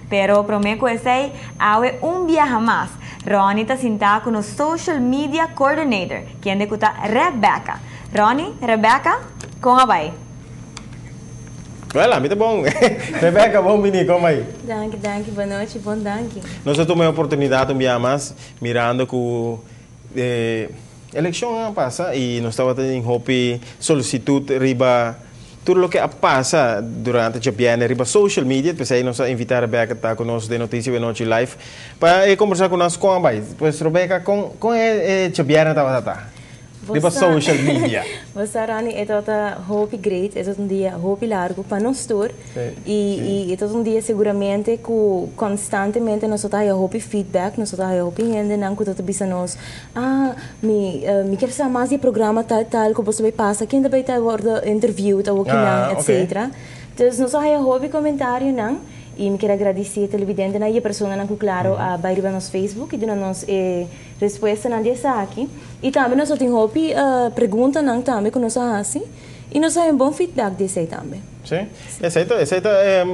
Pero promé ku esei, awe un biaha mas, Ronnie ta sintá ku nos Social Media Coordinator, kende ku ta Rebecca. Ronnie, Rebecca, kon a bai? Wela, mi ta bon. Rebecca, bon bini, kon bai? Danki, danki, bon nochi, bon danki. Nos a tuma e oportunidat un biaha mas, mirando ku e elekshon a pasa i nos tabata tin hopi solisitut riba tur loke a pasa durante djabièrnè riba social media. P'esei nos a invitá Rebecca ta ku nos den Noticia Benochi Live pa e kombersá ku nos kon a bai. Pues Rebecca, kon kon e djabièrnè tabata ta riba social media? Bo sa Ronnie, e tabata hopi great, e tabata un dia hopi largu pa nos tur. Y e ta un dia seguramente cu constantemente nos ta haya hopi feedback, nos ta haya hopi hendenan cu ta bisa nos, ah, mi mi kier sa mas di e programa tal tal cu boso bay pasa, ken ta bay ta wordo interviewd awokinan, etcetera. Dus nos a haya hopi comentarionan y mi kier a gradici e televidentenan y e personanan cu claro a bay riba nos Facebook y duna nos e respuestanan di esaki. Y tambe nos a tin hopi preguntanan tambe cu nos a haci. Y nos haya un bon feedback di esey tambe. Sí. Esey ta, esey ta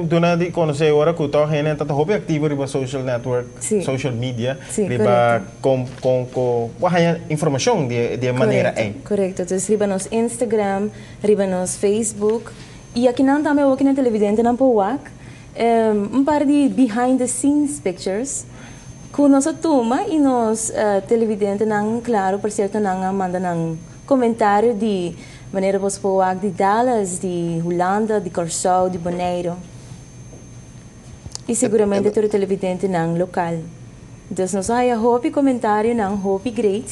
duna di conoce ora cu toch hende ta hopi activo riba social network, social media, riba con, con, con bo haya informacion di e, di e manera ey. Corecto, corecto. Entonces riba nos Instagram, riba nos Facebook, y akinan tambe awor kinan televidentenan por wak un par di behind the scenes pictures cu nos a tuma y nos televidentenan, claro, por cierto nan a manda nan Comentario di manera bos por wak di Dallas, di Hulanda, di Kòrsou, di Boneiru. I seguramente tur e televidentenan lokal. Dus nos a haya hopi comentarionan, hopi great.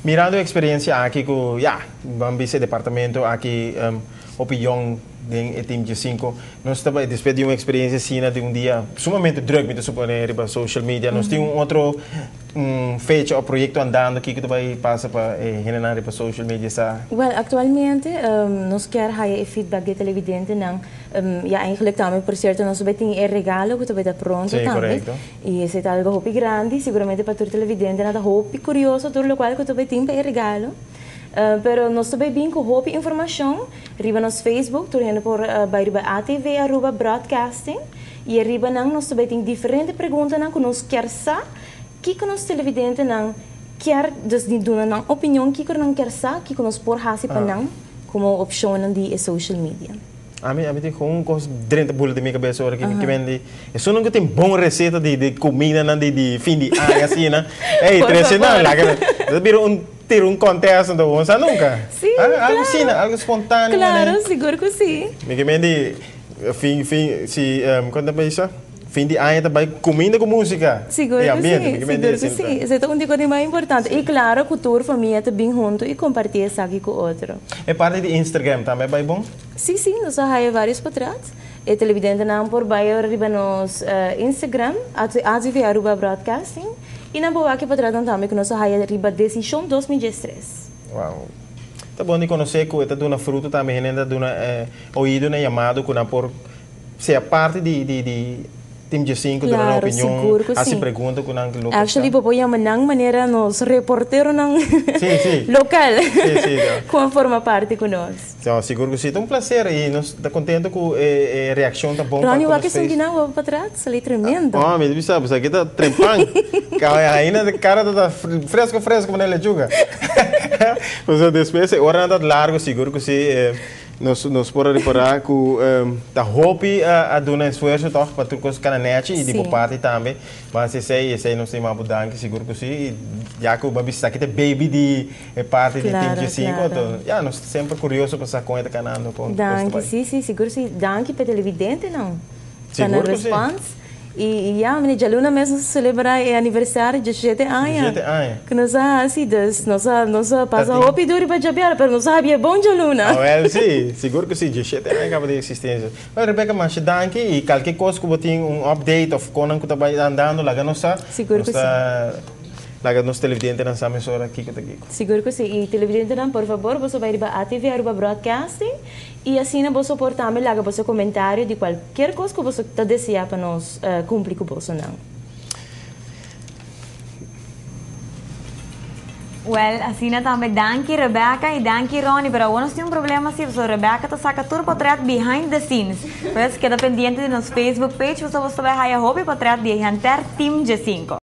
Mirando e experiencia aki cu ya, ban bisa e departamento aki hopi yong den e team djesinco, nos ta bai despues di un experiencia asina di un dia sumamente druk mi ta supone riba social media, nos tin un otro Un fecha o proyecto andando kico ta bay pasa pa e hendenan riba social media sa? Well, actualmente nos kier haya e feedback di e televidentenan. Ya eigenlijk tambe, por cierto, nos ta bay tin e regalo cu ta bay ta pronto Sí, tambe. correcto. Y esey ta algo hopi grandi, seguramente pa tur televidentenan ta hopi curioso tur locual cu ta bay tin pa e regalo. Pero nos ta bay bin cu hopi informacion riba nos Facebook, tur hende por bay riba ATV Aruba Broadcasting. Y ariba nan nos ta bay tin diferente preguntanan cu nos kier sa kico nos televidentenan kier, dus di duna nan opinion kico nan kier sa, kico nos por haci pa nan como opcionnan di e social media. Ami ami tin con un cos drenta bula den mi cabeza ora ki mi wen di esunnan cu tin bon receta di di comidanan di di fin di aña asina ey trece nan laga nan ta bira un tira un contest anto bo no sa nunca Sí, claro. Algo asina algo espontaneo Claro, sigur cu si. Mi ke men di Fin fin si kon ta bisa fin di aña ta bai kuminda ku musika Sigur i ku ambiente si, mi ke mende sigur ku esei si. ta. Esei ta un di kos di mas importante. I klaro ku tur famia ta bin huntu i kompartí esaki ku otro. E parti di Instagram tambe a bai bon? Si, si, nos a haya vários potrat. E televidentenan por bai ora riba nos Instagram, ATV Aruba Broadcasting, i nan por wak e potratnan tambe ku nos a haya riba Desishon 2013. Wow. Ta bon di konosé ku e ta duna fruto tambe, hende ta duna oido na yamado ku nan por sea parti di di di Team Djesinku, duna nan Claro, opinion, sigur ku hasi si. pregunta ku nan lo por Actually sa. bo por yama nan manera nos reporteronan Sí, sí. local Sí, sí, ta. ku a forma parti ku nos. No, sigur ku si. Ta un placer i nos ta kontento ku e e reakshon ta bon pa Ronnie, ku wak nos esun face. kinan wou patras? Sali tremendo. Oh, mi ta bisa bo, esaki ta trempan. Ainda e kara ta ta fresco fresco manera lechuga. Pasobra despues e oranan ta largo, sigur ku si. Nos nos por a repará ku ta hopi a duna esfuerso tòg pa tur kos kana nèchi i di bo parti tambe. Mas esei esei nos ta yama bo danki sigur ku si. I ya ku bo a bisa esaki ta e baby di e parti di Team G5 anto ya nos ta semper kurioso pa sa kon e ta kanando kon tur kos ta Danki bai. si si sigur si. Danki pa e televidentenan pa nan Sigur ku si. respons. I ya, mene djaluna mes nos a celebra e aniversario diesisiete aña. Diesisiete aña. Ku nos a hasi, dus nos a nos a Ta pasa tin. hopi duru pa djabiar, pero nos a habia bon djaluna. Awel si, sigur ku si, diesisiete aña kaba di eksistensia. Bueno Rebecca, masha danki i kalke kos ku bo tin un update of konan ku ta bai andando laga nos sa. Sigur Nos ku si. ta laga nos televidentenan sa mesora kiko ta kiko. Sigur ku si. I televidentenan, por fabor boso bai riba ATV Aruba Broadcasting. I asina boso por tambe laga boso komentario di kualkier kos ku boso ta deseá pa nos kumpli ku bosonan. Well, asina tambe danki Rebecca y danki Ronnie, pero awor nos tin un problema si, so Rebecca ta saca tur portret behind the scenes. Pues keda pendiente di nos Facebook page, bo ta bay haya hopi portret di henter Team G5.